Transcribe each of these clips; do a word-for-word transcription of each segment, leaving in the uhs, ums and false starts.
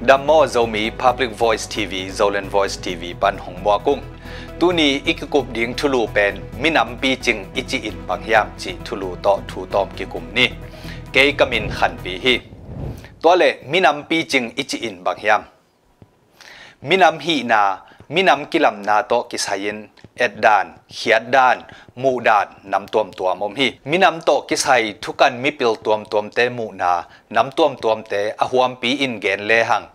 Dam maw Zomi Public Voice T V, Zoland Voice T V pan hong muak ung. Tuni i kikup ding thulu pen minam picing i cih in bang hiam cih thulu tawh thu tawm kikum ni. Kei ka min Khanpi hi. Tua le minam picing i cih in bang hiam? Minam hihna, minam kilamna tawh kisai-in etdan, khiatdan, muhdan nam tuamtuam om hi. Minam tawh kisai thukan mipil tuamtuamte muhna nam tuamtuamte a huampi in gen lehang,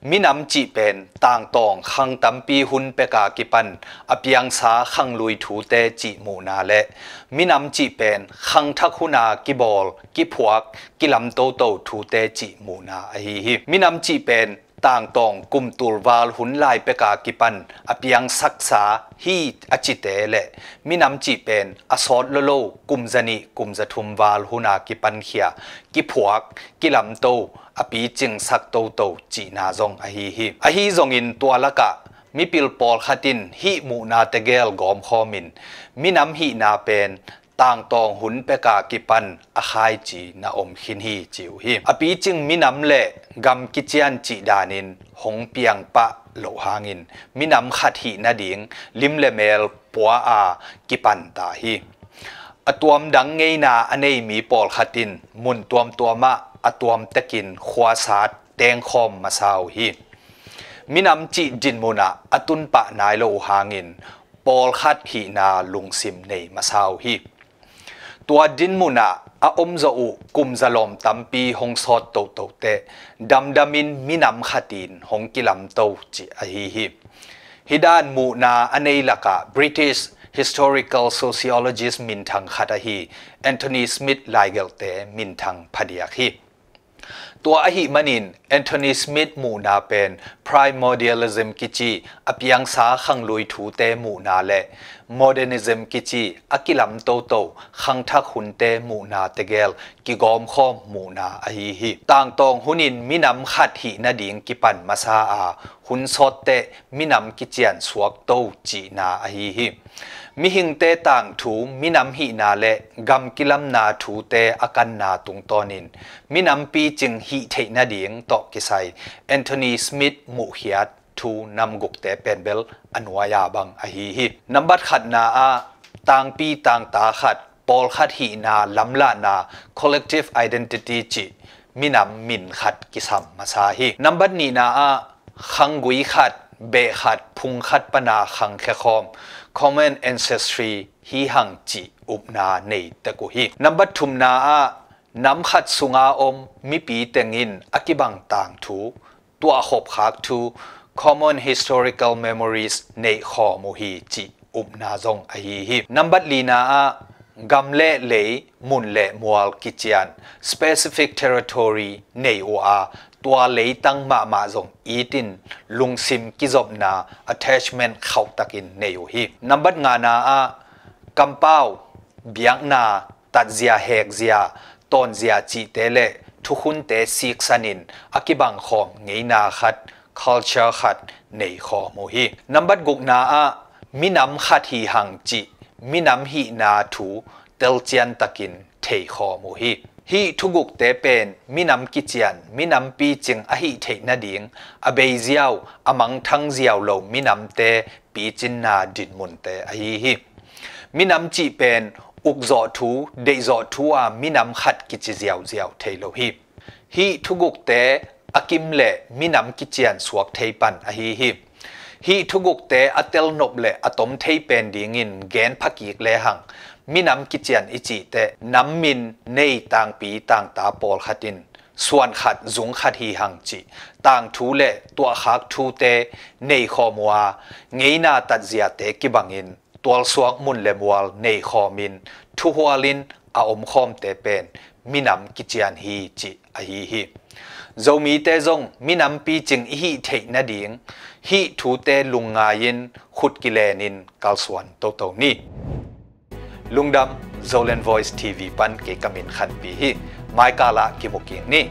minam cih pen tangtawng khang tampi hun peka kipan a piangsa khanglui thute cih muhna le minam cih pen khangthak huna kibawl, kiphuak, kilam toto thute cih muhna ahi hi. Minam cih pen tangtawng kum tul val hun lai peka kipan a piangsaksa hi a cite le minam cih pen a sawt lolo kum zanih kum zathum val huna kipankhia, kiphuak, kilamto, a picingsak toto cihna zong ahi hi. Ahi zongin tua lakah mipil pawlkhat in hih muhna tegel gawmkhawmin minam hihna pen tangtawng hun peka kipan a khaici na om khin hi ci uh hi. A picing minam le gam kician cih danin hong piangpah loh hangin minam khat hih nading lim le mel pua a kipanta hi. A tuam dang ngeina a nei mi pawlkhat in mun tuamtuamah a tuam tekin khuasa tengkhawm masa uh hi. Minam cih dinmunah a tunpah nai lo uh hangin pawlkhat hihna lungsim nei masa uh hi. Tua dinmunah a omzawh uh kum zalawm tampi hong sawt totote damdamin minam khatin hong kilamto cih ahi hi. Hih dan muhna a nei lakah British historical sociologist minthang khat ahi Anthony Smith laigelhte minthang phadiak hi. Tua ahih manin Anthony Smith muhna pen primordialism kici a piangsa khanglui thute muhna le modernism kici a kilam toto khangthak hunte muhna tegel kigawmkhawm muhna ahi hi. Tangtawng hunin minam khat hih nading kipan masa a hun sawtteh minam kician suakto cihna ahi hi. Mihingte tangthu, minam hihna le gam kilamna thute a kanna tungtawnin minam picing hih theih nading tawh kisai Anthony Smith muhkhiat thu namgukte penbel a nuai-a bang ahi hi. Nambat khatna ah tangpi tangta khat pawlkhat hihna lamlahna, collective identity cih minam min khat kisam masa hi. Nambat nihna ah khanggui khat, beh khat, phung khat pana khangkhia khawm, common ancestry hi hang cih upna nei tek uh hi. Nambat thumna ah nam khat sunga om mipi tengin a kibang tangthu, tuahkhop khak thu, common historical memories neih khawm uh hi cih upna zong ahi hi. Nambat lina ah gam le lei, mun le mual kician, specific territory nei uh a, tua leitang mahmah zong itin lungsim kizopna, attachment khauhtakin nei uh hi. Nambat ngana ah kampau, biakna, tatzia hekzia, tawnzia cihte le thukhunte siksanin a kibangkhawm ngeina khat, culture khat neikhawm uh hi. Nambat gukna ah minam khat hi hang cih minam hihna thu telciantakin theikhawm uh hi. Hih thugukte pen minam kician, minam picing a hih theih nading a bei ziau, a mangthang ziau lo minamte picinna dinmunte ahi hi. Minam cih pen ukzawh thu, deihzawh thu a minam khat kici ziauziau thei lo hi. Hih thugukte a kim le minam kician suak thei pan ahi hi. Hih thugukte a telnop le a tom thei pen dingin gen phakik lehang minam kician i cihteh nam min nei tangpi tangta pawlkhat in suan khat zung khat hi hang cih tangthu le tuahkhak thute neikhawm uh a, ngeina tatziate kibangin tualsuak mun le mual neikhawmin thuhualin a omkhawmte pen minam kician hi cih ahi hi. Zomite zong minam picing i hih theih nading hih thute lungngai-in khut kilenin kalsuan toto ni. Lungdam, Zoland Voice T V pan kei ka min Khanpi hi. Maikal ah kimu kik ni.